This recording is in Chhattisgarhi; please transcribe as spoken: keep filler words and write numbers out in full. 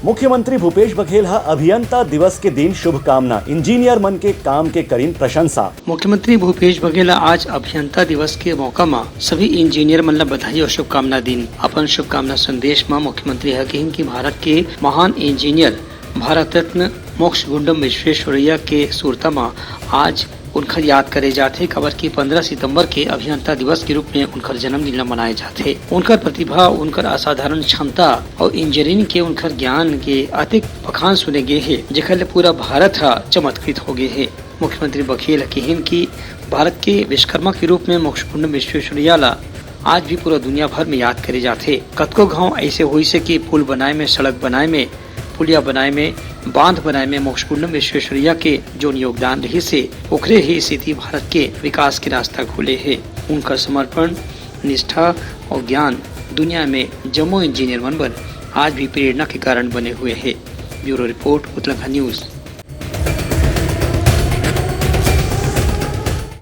मुख्यमंत्री भूपेश बघेल ह अभियंता दिवस के दिन शुभकामना, इंजीनियर मन के काम के करिन प्रशंसा। मुख्यमंत्री भूपेश बघेल ह आज अभियंता दिवस के मौका म सभी इंजीनियर मन ल बधाई और शुभकामना दिन। अपन शुभकामना संदेश म मुख्यमंत्री ह कहिन कि भारत के महान इंजीनियर भारत रत्न मोक्ष गुंडम विश्वेश्वरैया के सुरता म आज उनकर याद करे जाथे, काबर कि पंद्रह सितंबर के अभियंता दिवस के रूप में उनकर जन्मदिन ल मनाए जाथे। उनकर प्रतिभा, उनकर असाधारण क्षमता और इंजीनियरिंग के उनकर ज्ञान के अतेक बखान सुने गे हे, जेकर ले पूरा भारत ह चमत्कृत हो गे हे। मुख्यमंत्री बघेल ह किहिन कि भारत के विश्वकर्मा के रूप में मोक्ष गुंडम विश्वेश्वरैया ल आज भी पूरा दुनिया भर में याद करे जाथे। कतको घांव ऐसे होइस हे कि पुल बनाए में, सड़क बनाए में, पुलिया बनाए में, बांध बनाए में मोक्ष गुंडम विश्वेश्वरैया के जोन योगदान रहिस हे, ओखरे ही सेती भारत के विकास के रास्ता खुले हे। उनकर समर्पण, निष्ठा और ज्ञान दुनिया में जम्मो इंजीनियर मन बर आज भी प्रेरणा के कारण बने हुए हे। ब्यूरो रिपोर्ट, उतलंघा न्यूज।